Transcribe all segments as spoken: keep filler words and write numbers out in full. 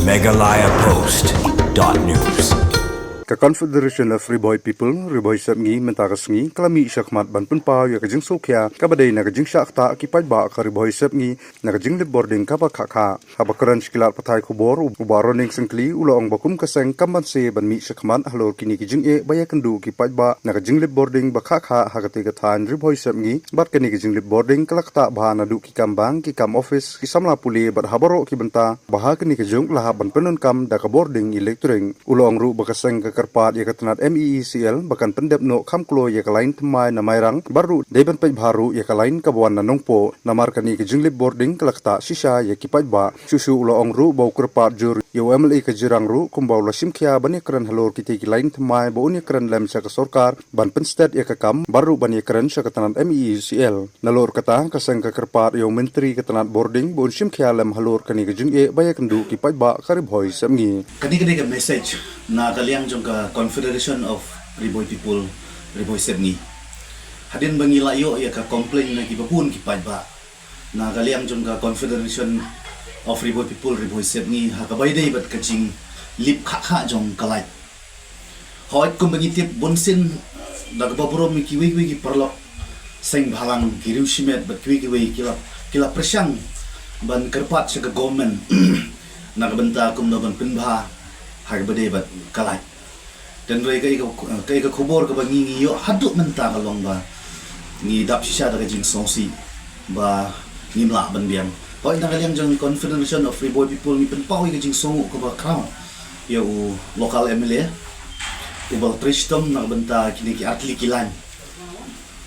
Meghalaya Post dot news. Ka Confederation of Ri Bhoi People, Ri Bhoi Sepngi, mynta ka sngi ka la mih shakhmat ban pynpaw ïa ka jingsngewkhia kaba dei na ka jingshah ktah ki paidbah ka Ri Bhoi Sepngi na ka jinglip bording kaba khah khah. Haba kren sha ki lad pathai khubor, u Bah Ronning Syngkli u la ong ba kum ka seng kam banse ban mih shakhmat halor kine ki jingeh ba ïakynduh ki paidbah na ka jinglip bording ba khah khah ha katei ka thaiñ Ri Bhoi Sepngi. Bad kane ka jinglip bording ka la ktah bha naduh ki kam bank, ki kam office, ki samla pule bad ha baroh ki bynta, ba ha kane ka juk la hap ban pyndonkam da ka bording electric. U la ong ruh ba ka seng ka kyrpad ïa ka tnat M E E C L ba kan pyndep noh kham kloi ïa ka lain thymmai na Mairang, bad ruh dei ban peit bha ruh ïa ka lain kaba wan na Nongpoh, namar kane ka jinglip bording ka la ktah shisha ïa ki paidbah. Shuh shuh u la ong ruh ba u kyrpad jur ïa u M L A ka Jirang ruh kumba u la shimkhia ban ïakren halor kitei ki lain thymmai ba un ïakren lem sha ka sorkar ban pynsted ïa ka kam, bad ruh ban ïakren sha ka tnat M E E C L. Nalor kata, ka seng ka kyrpad ïa u Myntri ka tnat bording ba un shimkhia lem halor kane ka jingeh ba ïakynduh ki paidbah ka Ri Bhoi Sepngi. Kane ka dei ka message na ka liang jong ka Confederation of Ri Bhoi People, Ri Bhoi Sepngi. Hadien ba ngi la ïoh ïa ka complaint na kiba bun ki paidbah na ka liang jong ka Confederation of Ri Bhoi People, Ri Bhoi Sepngi, ha kaba ïadei bad ka jinglip khah khah jong ka light. Hooid, kumba ngi tip, bunsien da kaba burom ïa kiwei kiwei ki paralok seng bhalang, ki riew shimet bad kiwei kiwei ki la, ki la pyrshang ban kyrpad sha ka government na ka bynta kumno ban pynbha ha kaba dei bad ka light. Hynrei kaei ka, kaei ka khubor kaba ngi, ngi ïoh haduh mynta ka long ba ngi dap shisha da ka jingsngewsih ba ngim lah ban biang. Hooid, na ka liang jong Confederation of Ri Bhoi People ngi pynpaw ïa ka jingsngewnguh kaba khraw ïa u local M L A uba la trei shitom na ka bynta kine ki artylli ki lain.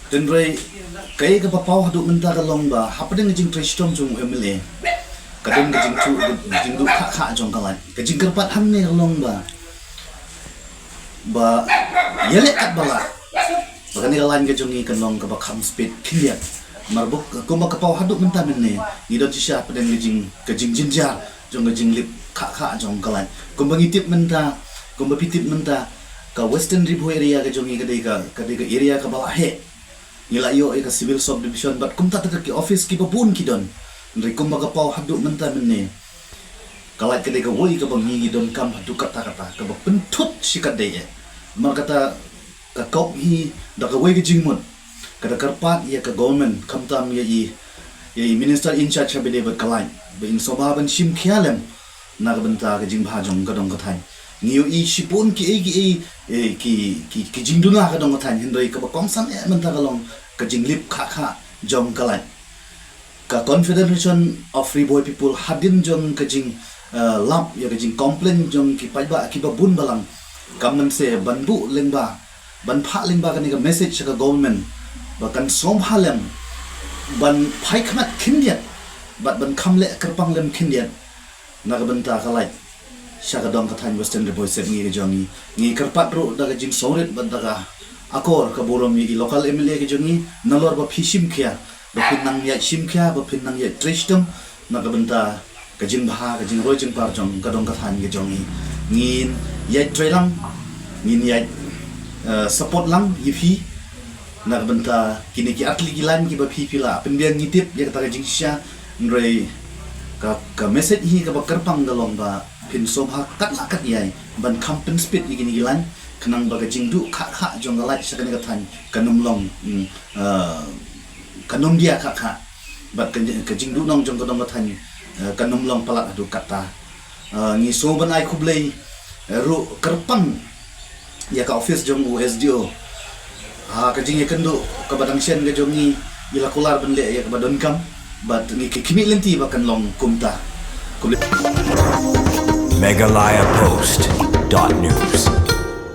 Hynrei kaei kaba paw haduh mynta ka long ba hapdeng ka jingtrei shitom jong u M L A ka don ka jingduh, ka jingduh khah khah jong ka light. Ka jingkyrpad hangne ka long ba, ba ïaleh katba lah ba kane ka lain ka jong ngi kan long kaba kham speed khyndiat. Namar ba kumba ka paw haduh mynta mynne ngi don shisha hapdeng ka jing, ka jingjynjar jong ka jinglip khah khah jong ka light. Kumba ngi tip mynta, kumba phi tip mynta, ka Western Ri Bhoi area ka jong ngi ka dei ka, ka dei ka area kaba la heh. Ngi la ïoh ïa ka civil subdivision bad kumta ter ter ki office kiba bun ki don. Hynrei kumba ka paw haduh mynta mynne, ka light ka dei kawei kaba ngi, ngi donkam haduh katta katta, kaba pynthut shikatdei eh. Namar kata ka kok hi da kawei ka jingmut, ka da kyrpad ïa ka government, khamtam ïa i, ïa i minister in charge ha ba ïadei bad ka light, ba in sngewbha ban shim khia lem na ka bynta ka jingbha jong ka dong ka thaiñ. Ngi ïohi shibun kiei kiei, eh, ki, ki, ki jingduna ka dong ka thaiñ, hynrei kaba kongsan eh mynta ka long ka jinglip khah khah jong ka light. Ka Confederation of Ri Bhoi People hadien jong ka jing, eh, lap ïa ka jingcomplain jong ki paidbah kiba bun balang, kam mynse ban buh lyngba, ban phah lyngba kane ka message sha ka government ba kan sngewbha lem ban phai khmat khyndiat bad ban kham leh kyrpang lem khyndiat na ka bynta ka light sha ka dong ka thaiñ Western Ri Bhoi Sepngi ka jong ngi. Ngi kyrpad ruh da ka jingsngewrit bad da ka akor ka burom ïa i local M L A ka jong ngi, nalor ba phi shim khia, ba phin nang ïaid shim khia, ba phin nang ïaid trei shitom na ka bynta ka jingbha, ka jingroi jingpar jong ka dong ka thaiñ ka jong ngi. Ngin ïaid trei lang, ngin ïaid, eh, support lang ïa phi na ka bynta kine ki artylli ki lain kiba phi, phi la pynbiang. Ngi tip ïa kata ka jingshisha, hynrei ka, ka message hi kaba kyrpang ka long ba phin sngewbha katba kat ïai ban kham pynspeed ïa kine ki lain, khnang ba ka jingduh khah khah jong ka light sha kane ka thaiñ kan ym long, mm, eh, kan ym dia khah khah. Bad ka, ka jingduhnong jong ka dong ka thaiñ, eh, kan ym long palat haduh katta. Eh, ngi sngew ban ai khublei, eh, ruh kyrpang ïa ka office jong u S D O ha ka jingïakynduh kaba dang shen ka jong ngi. I la kular ban leh ïa kaba donkam, bad ngi khmih lynti ba kan long kumta. Khublei. Meghalaya Post dot news.